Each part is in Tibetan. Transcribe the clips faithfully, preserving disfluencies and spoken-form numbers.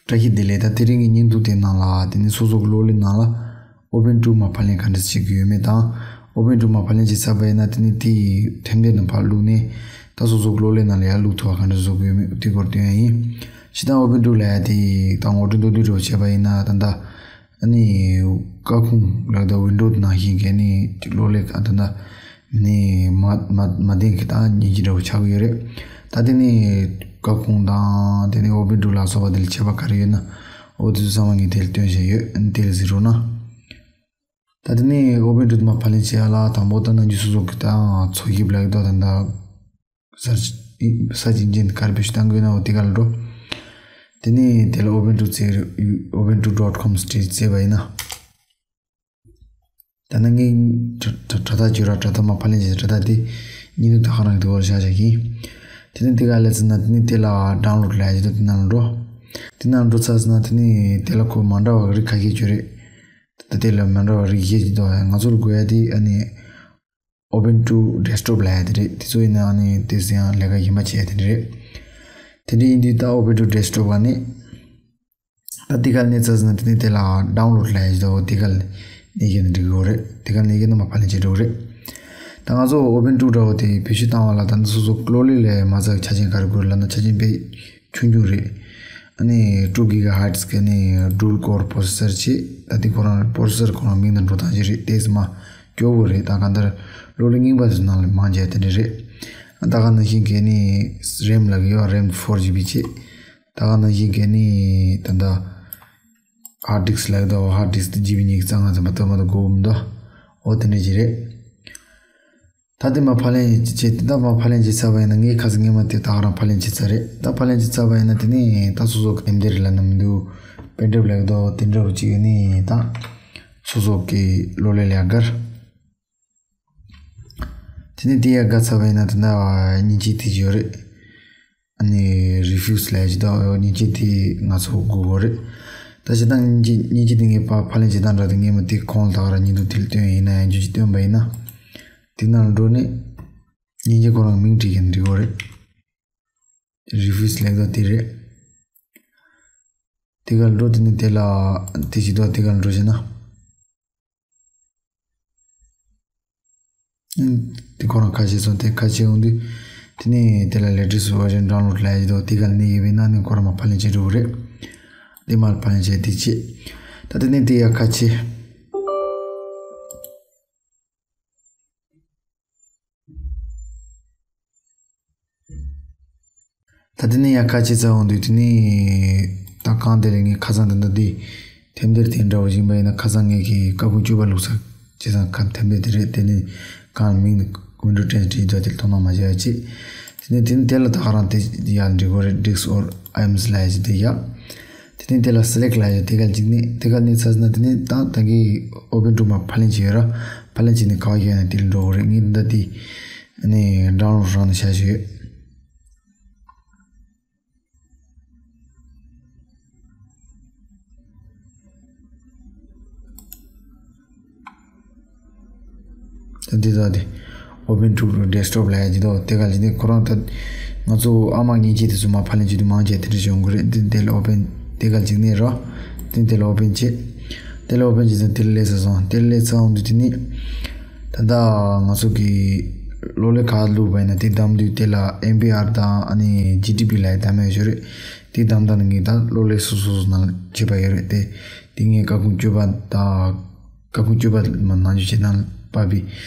བཀྲ་ཤིས་བདེ་ལེགས། ད་དེ་རིང་གི་བརྙན་ཐུང་དེ་ནང་ལ་དེ་ནི་སོ་སོ་གི་གློག་ཀླད་ནང་ལ་ཨོ་བྷན་ཊུ་མར་ཕབ་ལེན་ག་འདྲ་བྱེད་ཀྱི་ཡོད་མེད་དང་། ཨོ་བྷན་ཊུ་མར་ཕབ་ལེན་བྱེད་ཚར་བ་ཡིན་ན་དེ་ནི་དེའི་ཐེམ་དེབ་ནང་ཕར་བླུགས་ནས་ད་སོ་སོ་གི་གློག་ཀླད་ནང་ལ་ཡར་བླུགས་ཐུབ་པ་ག་འདྲ་བཟོ་དགོས་ཡོད་མེད་དེ་སྐོར་སྟོན་ཡ་ཡིན། སྤྱིར་བཏང་ཨོ་བྷན་ཊུ་ལབ་ཡ་དེ་ད་ངོ་སྤྲོད་མདོར་བསྡུས་འདྲ་བོ་བྱས་པ་ཡིན་ན། ད་ལྟ་ཨ་ནི་བཀའ་ཁུངས་ལབ་ད་ཝིན་ཌོ་ནང་བཞིན་གྱི་ཨ་ནི་གློག་ཀླད་ད་ལྟ་ནི་མ་མ་མ་ལྡན་གྱི་ད་མཉེན་ཆས་འདྲ་བོ་ཆགས་ཀྱི་ཡོད་རེད། ད་དེ་ནི་བཀའ་ཁུངས་དང་དེ་ནི་ཨོ་བྷན་ཊུ་ལ་སོགས་པ་དེ་ལ་ཁྱད་པར་ག་རེ་ཡོད་ན། འོ་དེ་ཚོ་ཚང་མ་ངས་དེ་ལ་སྟོན་བཞིན་ཡོད། ཨ་ནི་དེ་ལ་གཟིགས་རོགས་གནང་། ད་དེ་ནས་ཨོ་བྷན་ཊུ་དེ་མར་ཕབ་ལེན་བྱེད་ཡ་ལ་དང་པོ་ད་ནང་རྒྱུ་སོ་སོ་གི་ད་འཚོལ་ཞིབ་ལབ་ཡོད་ད། ད་ད་སར་སར་ཆི་ཨིན་ཇིན་ག་རེ་བེད་སྤྱོད་གཏང་གི་ཡོད་ན་འོ་དེ་ག་ལ་འགྲོ། དེ་ནས་དེ་ལ་ཨོ་བྷན་ཊུ་བཙལ། ཨོ་བྷན་ཊུ་ཌོཊ་ཀོམ་སྟེ་བཙལ་བ་ཡིན་ན། ད་ནང་ངས་དྲ་དྲ་དྲ་ཐག་བཅད་ར་དྲ་ཐག་མར་ཕབ་ལེན་བྱེད། དྲ་ཐག་དེ་ཉིན་དུ་ད་ག་རང་གི་དེ་བར་བཞག་བཞག་གིན། དེ་ནས་དེ་ག་ལས་ཚེ་ན་དེ་ནས་དེ་ལ་ཌའུན་ལོཌ་ལབ་ཡ་ཅིག་འདུག་དེ་ནང་ལ་འགྲོ། དེ་ནང་ལ་འགྲོ་ཚར་ཚེ་ན་དེ་ནས་དེ་ལ་ཁོ་མ་འདྲ་བ་རིགས་ཁ་ཤས་ཅིག་ཡོད་རེད། ད་ལྟ་དེ་ལ་མ་འདྲ་བ་རིགས་བཞི་ཅིག་འདུག་ང་ཚོར་དགོས་ཡ་དེ་ཨ་ནི་ཨོ་བྷན་ཊུ་ཌེ་སི་ཊོབ་ལབ་ཡ་དེ་རེད། དེ་ཚོ་ཡིན་ན་ཨ་ནི་དེ་ཚོ་ཡང་ལས་ཀ་གཞན་པ་བྱེད་ཡ་དེ་འདྲ་རེད། དེ་འདྲ་ཡིན་དུས་ད་ཨོ་བྷན་ཊུ་ཌེ་སི་ཊོབ་ག་ནས། ད་དེ་ག་ལ་གནོན་ཚར་ཟིན་ན་དེ་ནས་དེ་ལ་ཌའུན་ལོཌ་ལབ་ཡ་ཞིག་འདུག་དེ་ག་ལ་གནོན་བཞག་ན་འགྲིག་གི་རེད། དེ་ག་ལ་གནོན་བཞག་ན་མར་ཕབ་ལེན་བྱེད་འགྲོ་གི་རེད། ད་ང་ཚོ་ཨོ་བྷན་ཊུ་འདྲ་བོ་དེ་བེད་སྤྱོད་བཏང་བ་ལ་ད་ནི་སོ་སོ་གློག་ཀླད་ལས་མ་རྩ་གི་ཆ་རྐྱེན་ག་རེ་དགོས་ལབ་ན་ཆ་རྐྱེན་དཔེ་ཆུང་ཆུང་རེད། ཨ་ནི་ཊུ་གི་ག་ཧར་ཊི་གི་ཨ་ནི་ཌུ་ཨལ་ཀོར་པོ་སེ་སར་བྱས། ད་དེ་ཁོ་རང་པོ་སེ་སར་ཁོ་རང་མིང་དང་འགྲོ་སྟངས་ཅིག་རེད། དེས་མ་སྐྱོ་བོ་རེད། ད་གང་ལྟར་གློག་ཀླད་རྙིང་པ་དེ་ཚོ་ནང་ལ་མང་ཆེ་དེ་འདྲ་རེད། ད་ག་ནང་བཞིན་གི་ཨ་ནི་རེམ་ལབ་ཀྱི་ཡོད། རེམ་ཕོར་ཇི་བི་བྱས། ད་ག་ནང་བཞིན་གྱི་ནི་ད་ལྟ་ཧར་ཌི་སི་ཀི་ལབ་ཀྱི་འདུག་ཧར་ཌི་སི་ཀི་དེ་ཇི་བི་ཉི་ཤུ་རྩ་ལྔ་ཙམ་མ་གཏོགས་མ་གཏོགས་དགོས་མི་འདུག་འོ་དེ་འདྲ་ཅིག་རེད། ད་དེ་མར་ཕབ་ལེན་བྱེད། ད་མར་ཕབ་ལེན་བྱེད་ཚར་བ་ཡིན་ན། ངས་ཁ་སང་སྔོན་མ་དེ་ད་ག་རང་ཕབ་ལེན་བྱེད་ཚར་རེད། ད་ཕབ་ལེན་བྱེད་ཚར་བ་ཡིན་ན་དེ་ནས་ད་སོ་སོ་གི་དེབ་འདི་རེད་ལབ་ན་མི་འདུག་པེན་ཌི་རའིབ་ལབ་ཀྱི་འདུག་དེ་འདྲ་བོ་ཅིག་ནས་ད་སོ་སོ་གི་གློག་ཀླད་ལ་ཡར་བཀར། དེ་ནས་དེ་ཡར་བཀར་ཚར་བ་ཡིན་ན་ད་ལྟ་མཉེན་ཆས་དེ་ཅིག་ཡོད་རེད། ཨ་ནི་རི་ཕིའུ་སི་ལབ་ཡ་ཅིག་འདུག་མཉེན་ཆས་དེ་ང་ཚོ་དགོས་དགོས་རེད། ད་སྤྱིར་བཏང་མཉེན་ཆས་མཉེན་ཆས་དེ་ངས་ཕར་ཕབ་ལེན་བྱེད་སྟངས་འདྲ་དེ་སྔོན་མ་དེ་གོང་ལ་ད་ག་རང་བརྙན་ཐུང་དེ་ལ་བཏོན་ཡིན་ན། ཡང་བསྐྱར་ཅིག་བཏོན་པ་ཡིན་ན། དེ་ནང་ལ་འགྲོ་ནས་མཉེན་ཆས་ཁོ་རང་མིང་བྲིས་ཀྱང་འགྲིག་གི་རེད། རི་ཕིའུ་སི་ལབ་ཡ་དེ་རེད། དེ་ག་ལ་འགྲོ། དེ་ནས་དེ་ལ་དེ་ཅིག་འདུག་དེ་ག་ལ་འགྲོ་བྱས་ན། དེ་ཁོ་རང་ཁ་ཕྱེ་སོང་། དེ་ཁ་ཕྱེ་འོང་དུས་དེ་ནས་དེ་ལ་ལེ་ཊེ་སི་ཊི་ཝར་ཤན་ཌའུན་ལོཌ་ལབ་ཡ་ཅིག་འདུག་དེ་ག་ལ་གནོན་ཡོད་པས་ན་ནི་ཁོ་རང་མར་ཕབ་ལེན་བྱེད་འགྲོ་གི་རེད། དེ་མར་ཕབ་ལེན་བྱས་དེ་བྱས། ད་དེ་ནས་དེ་ཡར་ཁ་ཕྱེ། ད་དེ་ནས་ཡར་ཁ་ཕྱེ་ཚར་འོང་དུས་དེ་ནས་ད་གང་དེ་ལས་ངས་ཁ་སང་ད་ལྟ་དེ་ཐེམ་དེབ་དེ་འདྲ་བོ་ཞིག་ཡིན་པ་ཡིན་ན། ཁ་སང་ངས་ཀྱི་བཀའ་ཁུངས་བཅུ་པ་བླུགས་ས་བྱས་ཙང་ཁ་ཐེམ་དེབ་དེ་རེད། དེ་ནས་གང་མིང་ཝིན་ཌོ་ཊེན་བྲིས་འདུག་དེ་ལ་དོ་སྣང་མ་བྱས་པ་བྱས། དེ་ནས་དེ་ནས་དེ་ལ་ད་ག་རང་དེ་ཡར་འགྲིག་གི་རེད། ཌིསི་ཨོར་ཨའི་ཨེམ་ཨེསི་ལབ་ཡ་ཅིག་དེ་ཡ། དེ་ནས་དེ་ལ་སེ་ལེག་ཊི་ལབ་ཡ་ཅིག་དེ་ག་ལ་གཅིག་ནས་དེ་ག་ལ་གནོན་ཚར་ཟིན་ན་དེ་ནས་ད་ད་གིན་ཨོ་པན་ཊུ་མར་ཕབ་ལེན་བྱས་ཡོད་ར། ཕབ་ལེན་བྱས་ནས་ག་པར་བཞག་ཡོད་ན་དེ་ལ་འགྲོ་གི་རེད། ངས་འདི་འདྲ་དེ་ཨ་ནི་ཌའུན་ལོཌ་རང་ནས་བཞག་བཞག་ཡོད། ད་འདི་དག་དེ་ཨོ་པན་ཊུ་ཌེ་སི་ཊོབ་ལབ་ཡ་འདི་དག་དེ་ག་ལ་ནི་ཁོ་རང་ད་ང་ཚོ་ཨ་མ་མཉེན་ཆས་དེ་ཚོ་མར་ཕབ་ལེན་བྱེད་དུས་མང་ཆེ་དེ་འདྲ་ཞིག་ཡོང་གི་རེད། འདི་འདི་ལ་ཨོ་པན་དེ་ག་ལ་ཅིག་གནོན་རོགས། འདི་འདི་ལ་ཨོ་པན་བྱེད། དེ་ལ་ཨོ་པན་བྱེད་ཙང་དེ་ལ་སླེབས་ཚར་སོང་། དེ་ལ་སླེབས་ཚར་འོང་དུས་དེ་ནི་ད་ལྟ་ང་ཚོ་གི་གློག་ཀླད་ག་བླུགས་པ་ཡིན་ན་དེ་བདམས་དུས་དེ་ལ་ཨེམ་པི་ཨར་དང་ཨ་ནི་ཇི་ཌི་པི་ལབ་ཡ་བདམས་ཡོད་ཞོར་རེད། དེ་བདམས་ད་ནི་ངས་ད་གློག་ཀླད་སོ་སོ་སོ་ནང་བྱས་པ་ཡོད་རེད་དེ། དེ་ངས་བཀའ་ཁུངས་བཅུ་པ་དང་། བཀའ་ཁུངས་བཅུ་པ་མ་ནང་ཆོས་བྱེད་སྟངས་ལ་དཔག་པའི་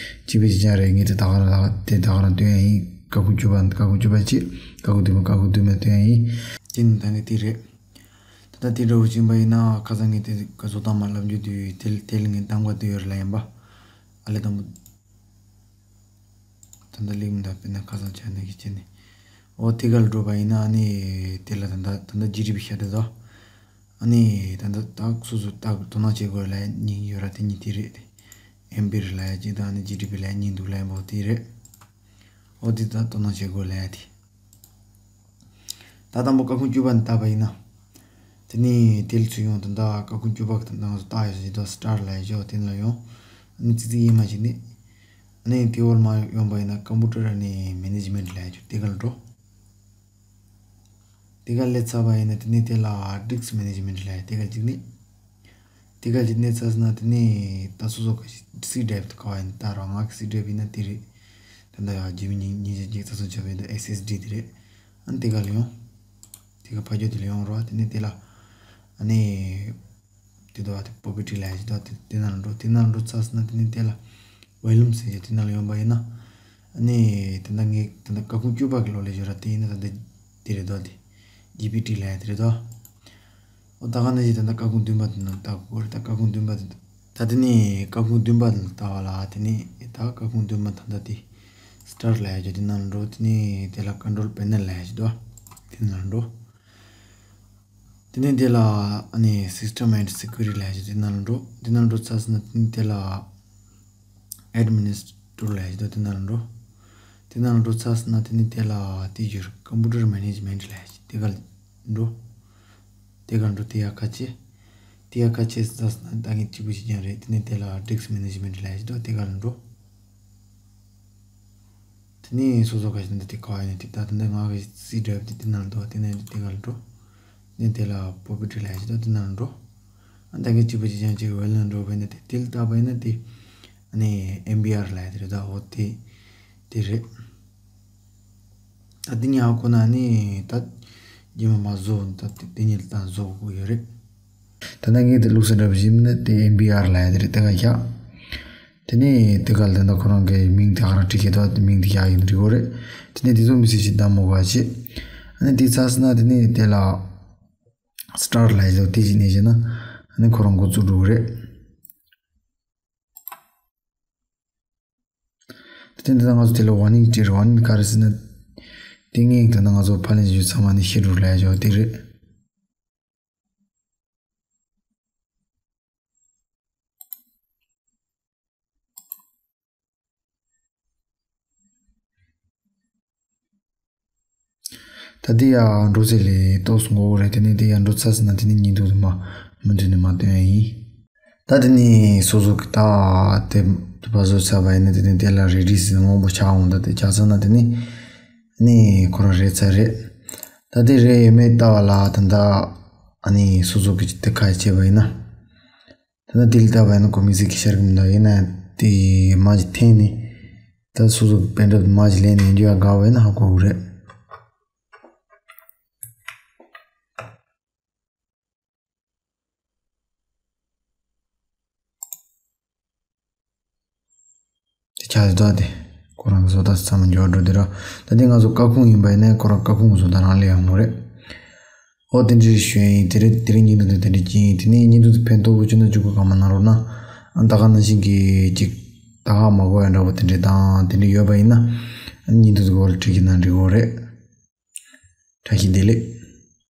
སྤྱི་པའི་བྱེད་སྟངས་རེད། ངས་དེ་ད་ག་རང་ལ་དེ་ད་ག་རང་སྟོན་ཡ་ཡིན། བཀའ་ཁུངས་བཅུ་པ་བཀའ་ཁུངས་བཅུ་པ་བྱེད། བཀའ་ཁུངས་བདུན་པ་བཀའ་ཁུངས་བདུན་པ་སྟོན་ཡ་ཡིན། དེ་ནི་ད་ངས་དེ་རེད། ད་ལྟ་དེ་འདྲ་བོ་ཕྱིན་པ་ཡིན་ན་ཁ་སང་ངས་དེ་ག་ཚོད་བཏང་མ་ལབ་རྒྱུ་དེ་དེ་དེ་ལ་ངས་གདམ་ག་དེ་ཡོད་རེད་ལ། ཡིན་པ་ཨ་ལེ་དང་པོ། ད་ལྟ་ལེགས་མི་འདུག་དཔེར་ན་ཁ་སང་ཆ་ནས་ཀྱི་བྱས་ནས། འོ་དེ་ག་ལ་འགྲོ་བ་ཡིན་ན་ཨ་ནི་དེ་ལ་ད་ལྟ་ད་ལྟ་ཇི་ཌི་པི་ཤར་དེ་དོ། ཨ་ནི་ད་ལྟ་ད་སོ་སོ་ད་དོ་སྣང་བྱེད་དགོས་ལ་གཉིས་ཡོད་ར། དེ་གཉིས་དེ་རེད་དེ། ཨེམ་པི་ཨར་ལབ་ཡ་གཅིག་དང་ཨ་ནི་ཇི་ཌི་པི་ལབ་ཡ་གཉིས་འདུག་ལ། ཡིན་པ་འོ་དེ་རེད། འོ་དེ་ད་དོ་སྣང་བྱེད་དགོས་ལབ་ཡ་དེ། ད་དང་པོ་བཀའ་ཁུངས་བཅུ་པ་ནས་བལྟས་པ་ཡིན་ན། དེ་ནས་དེ་ལ་ཚུར་ཡོང་། ད་ལྟ་བཀའ་ཁུངས་བཅུ་པ་གི་ད་ལྟ་ང་ཚོ་བལྟ་ཡོད་ས་ཞིག་ད་སི་ཊར་ལབ་ཡ་ཞོག་དེ་ལ་ཡོང་། ཨ་ནི་ཙི་ཙི་ཡིན་མ་ཞིག་ནི། ཨ་ནི་དེ་འོག་མར་ཡོང་པ་ཡིན་ན་ཀམ་པུ་ཊར་ཨ་ནི་མེ་ནེ་ཇི་མེན་ཊི་ལབ་ཡ་ཅིག་དེ་ག་ལ་འགྲོ། དེ་ག་སླེབས་ཚར་བ་ཡིན་ན་དེ་ནས་དེ་ལ་ཌིསྐ་མེ་ནེ་ཇི་མེན་ཊི་ལབ་ཡ་དེ་ག་ཅིག་ནི། དེ་ག་ཅིག་གནས་ཚར་སོང་ན་དེ་ནས་ད་སོ་སོ་གི་སི་ཌི་རའིབ་དེ་ག་བ་ཡིན་ད་ར་ང་གི་སི་ཌི་རའིབ་ཡིན་ན་དེ་རེད། ད་ལྟ་ཡ་ཇི་མི་ཉིན་ཉིན་ཞག་ཅིག་ད་སོ་ཆ་བའི་ད་ཨེསི་ཨེསི་ཌི་དེ་རེད། ཨ་ནི་དེ་ག་ལ་ཡོང་། དེ་ག་ཕ་རྒྱུད་དེ་ལ་ཡོང་རོགས་དེ་ནས་དེ་ལ། ཨ་ནི། དེ་དོ་བ་དེ་པོ་པི་ཊི་ལབ་ཡ་ཅིག་དོ་དེ་དེ་ནང་ལ་འགྲོ། དེ་ནང་ལ་འགྲོ་ཚར་སོང་ན་དེ་ནས་དེ་ལ་ཝོ་ལུམ་ཟེར་ཡ་དེ་ནང་ལ་ཡོང་པ་ཡིན་ན། ཨ་ནི་དེ་འདྲ་ངས་དེ་འདྲ་སྐར་ཁུང་བཅུ་པ་གི་ལོ་ལས་ཞོར་ར་དེ་ཡིན་ན་ད་ལྟ་དེ་རེད་དོ་དེ་ཇི་པི་ཊི་ལབ་ཡ་དེ་རེད་དོ། ཨོ་ད་ག་ནང་བཞིན་དེ་འདྲ་སྐར་ཁུང་བདུན་པ་དེ་ནང་ལྟ་དགོས་རེད། ད་སྐར་ཁུང་བདུན་པ་དེ་ད་དེ་ནས་སྐར་ཁུང་བདུན་པ་དེ་ལ་ལྟ་བ་ལ་དེ་ནས་ད་སྐར་ཁུང་བདུན་པ་ད་ལྟ་དེ་སི་ཊར་ལབ་ཡ་ཅིག་དེ་ནང་ལ་འགྲོ། དེ་ནས་དེ་ལ་ཀོན་ཊོལ་པེ་ནལ་ལབ་ཡ་ཅིག་དོ་དེ་ནང་ལ་འགྲོ། དེ་ནས་དེ་ལ་ཨ་ནི་སིས་ཊམ་ཨེན་ཌི་སི་ཀུ་རི་ཊི་ལབ་ཡ་ཅིག་དེ་ནང་ལ་འགྲོ། དེ་ནང་ལ་འགྲོ་ཚར་སོང་ན་དེ་ནས་དེ་ལ་ཨེཌ་མི་ནིས་ཊྲེ་ཊར་ལབ་ཡ་ཅིག་དང་དེ་ནང་ལ་འགྲོ། དེ་ནང་ལ་འགྲོ་ཚར་སོང་ན་དེ་ནས་དེ་ལ་དེ་ཡོད་རེད། ཀམ་པུ་ཊར་མེ་ནེ་ཇི་མེན་ཊི་ལབ་ཡ་ཅིག་དེ་ག་ལ་འགྲོ། དེ་ག་ལ་འགྲོ་དེ་ཡ་ཁ་ཕྱེ། དེ་ཡ་ཁ་ཕྱེ་ཚར་སོང་ན་ད་ངས་གཅིག་པུ་ཞིག་ཀྱང་རེད། དེ་ནས་དེ་ལ་ཌིསྐ་མེ་ནེ་ཇི་མེན་ཊི་ལབ་ཡ་ཅིག་དང་དེ་ག་ལ་འགྲོ། དེ་ནས་སོ་སོ་ག་ཞིག་འདི་དེ་ག་བ་ཡིན་ན་དེ་ད་དེ་འདི་ང་གི་སི་ཌི་རའིབ་དེ་དེ་ནང་ལ་འདུག་དེ་ནས་དེ་ག་ལ་འགྲོ། ནས་དེ་ལ་པོ་པི་ཊི་ལབ་ཡ་ཅིག་དང་དེ་ནང་ལ་འགྲོ། ཨ་ད་གིན་གཅིག་པ་གཅིག་རྐྱང་གཅིག་ཝེ་ལན་འགྲོ་བས་ན་དེ་དེ་ལ་བལྟས་པ་ཡིན་ན་དེ་ཨ་ནི་ཨེམ་བི་ཨར་ལབ་ཡ་དེ་རེད་ད། འོ་དེ་དེ་རེད། ད་དེ་གཉིས་ཧ་གོ་ན་ནི་ད་རྗེས་མ་མ་བཟོ་ད་དེ་དེ་གཉིས་ལ་ད་བཟོ་དགོས་ཡོད་རེད། ད་ནི་ངས་དེ་བླུགས་ས་འདྲ་པོ་ཞིག་ཡིན་ན་དེ་ཨེམ་བི་ཨར་ལབ་ཡ་དེ་རེད། དེ་ག་བཞག་དེ་ནས་དེ་ག་ལ་དེ་འདྲ་ཁོ་རང་གི་མིང་དེ་ག་རང་བྲིས་ཀྱི་འདུག་དེ་མིང་དེ་ཡག་ཡིན་འགྲིག་གོ་རེད། དེ་ནས་དེ་ཚོ་མི་སྲིད་ཅིག་བདམས་མོ་ག་བྱེད། ཨ་ནི་དེ་ཚར་སོང་ན་དེ་ནས་དེ་ལ་སི་ཊར་ལབ་ཡ་དེ་གཅིག་ནས་བྱས་ན་ཨ་ནི་ཁོ་རང་འགོ་བཙུགས་འགྲོ་གི་རེད། དེ་ནས་དེ་ལ་ང་ཚོ་དེ་ལ་ཝར་ནིང་སྤྲད་རེད། ཝར་ནིང་ག་རེ་ཟེར་ན། དེ་ངས་དེ་ན་ང་ཚོ་ཕ་ལན་ཞུ་ཚང་མ་ནས་ཤེས་འགྲོ་ལབ་ཡ་དེ་རེད། ད་དེ་ཡང་འགྲོ་ཚེ་ལས་ཏོག་ཙམ་འགོར་གི་རེད། དེ་ནས་དེ་ཡང་འགྲོ་ཚར་སོང་ན་དེ་ནས་ཉིན་ཐོ་དེ་མ་མུ་མཐུད་ནས་མ་སྟོན་ཡ་ཡིན། ད་དེ་ནས་སོ་སོ་གི་ད་དེ་དེ་པ་བཟོ་ཚར་བ་ཡིན་ན་དེ་ནས་དེ་ལ་རེ་ཌི་ཟེར་སྔོན་པོ་ཆགས་འོང་། ད་དེ་ཆགས་ཚར་ན་དེ་ནས་ནི་ཁོ་རང་རེད་ཚར་རེད། ད་དེ་རེད་ཡོད་མེད་ལྟ་བ་ལ་ད་ད་ཨ་ནི་སོ་སོ་གི་དེ་ཁ་བྱས་པ་ཡིན་ན། ད་ལྟ་དེ་ལ་བལྟས་པ་ཡིན་ན་ཁོ་མི་ཚེ་གི་ཤར་གི་མི་འདུག་ཡིན་ན་དེ་མ་ཅིག་འཐེན་ནས་ད་སོ་སོ་གི་པེན་ཌྲའིབ་མ་ཅིག་ལེན་ནས་འཇོག་ཡ་དགའ་བ་ཡིན་ན་ཧ་གོ་གི་རེད། དེ་ཆགས་ཡོད་དེ། ཁོ་རང་གི་བཟོ་ལྟ་ཚང་མ་འབྱོར་འགྲོ་དེ་ར། ད་དེ་ང་ཚོ་སྐར་ཁུང་ཡིན་པ་ཡིན་ན་ཁོ་རང་སྐར་ཁུང་གི་བཟོ་ལྟ་རང་ལས་ཡོང་གི་རེད། ཨོ་དེ་འདྲའི་ཞུ་ཡིན། དེ་རིང་དེ་རིང་བརྙན་ཐུང་དེ་དེ་འདྲ་ཅིག་ཡིན། དེ་ནས་བརྙན་ཐུང་དེ་ཕན་ཐོགས་པོ་བྱུང་ན་བཅུག་གི་གང་མ་གནང་རོགས་གནང་། ཨ་ད་ག་ནང་བཞིན་གྱི་ཅིག་ད་ག་མ་གོ་ཡ་འདྲ་པོ་དེ་འདྲ་དང་དེ་འདྲ་ཡོད་པ་ཡིན་ན་ཨ་བརྙན་ཐུང་དེ་གོ་ལ་བྲིས་ཀྱི་ན་འགྲིག་གི་རེད། བཀྲ་ཤིས་བདེ་ལེགས།